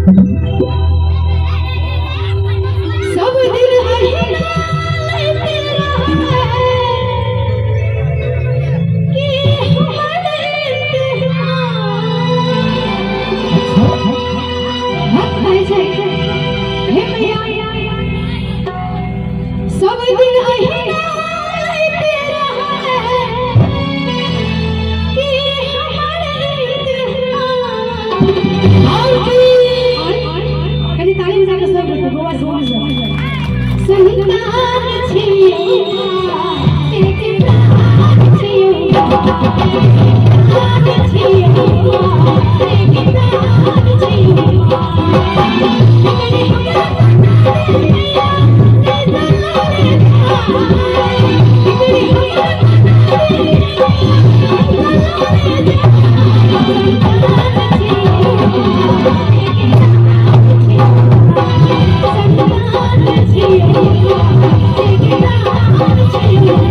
सब दिन अहिना लैते रहै कि हमर इम्तिहान। भक्त कहै छै, हे मैया, सब दिन अहिना लैते रहै कि हमर इम्तिहान। और की कनि ताली बजा के सब गोवा से संतान छियौ, एक प्राण छियौ, प्राण छियौ, एक प्राण छियौ। एकरे हमरा मैया से दलाले जाय, एकरे हमरा दलाले जाय। संतान छियौ, एक प्राण छियौ, संतान छियौ, एक प्राण छियौ।